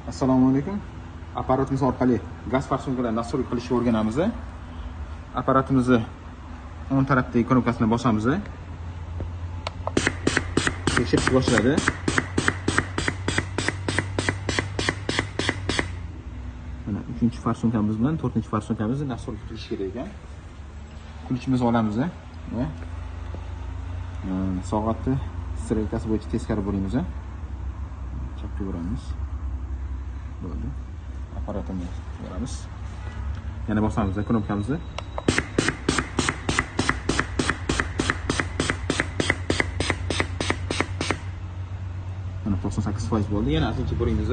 Assalomu alaykum. Apparatimiz orqali gaz forsunkalarni настройка qilishni o'rganamiz. Apparatimizni o'ng tarafdagi knopkasini bosamiz. Tekshirish boshlanadi. Mana 3-farsunkamiz bilan 4-farsunkamizni настройка qilish kerak ekan. Ключimizni olamiz va soatni strelkasi bo'yicha teskari buramiz. Chapga buramiz. Bo'ldi. Apparatimizni ko'ramiz. Yana bosamiz knopkamizni. Mana 98% bo'ldi. Yana ozgincha buramiz.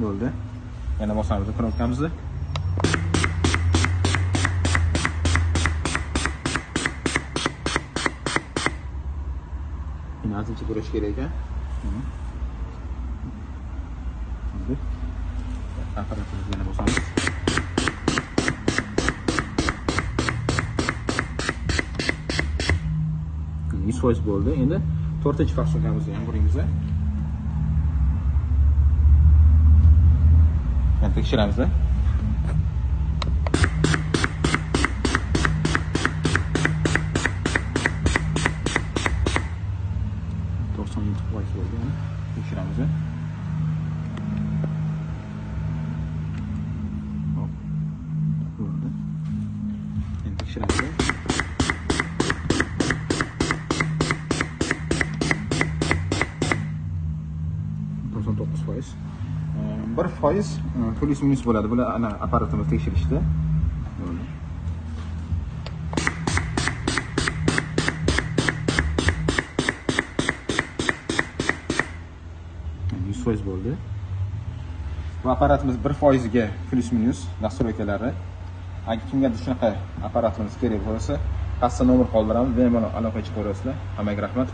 Bo'ldi. Yana bosamiz knopkamizni. Yana ozgincha burish kerak ekan. Apparatimizni yana bosamiz. %100 bo'ldi. Endi 4-farsunkamizni ham buramiz. Yana tekshiramiz. %97 bo'ldi. Yana tekshiramiz. Bo'ldi. Endi tekshiramiz. %99. 1% plyus minus bo'ladi. Bular ana apparatimiz tekshirishda. Bo'ldi. %100 bo'ldi. Bu apparatimiz 1%ga plyus minus настройкалari. Agar kimgadir shunaqa apparatimiz kerak bo'lsa, pastda nomer qoldiramiz, bemalol aloqaga chiqaverasizlar. Hammaga rahmat.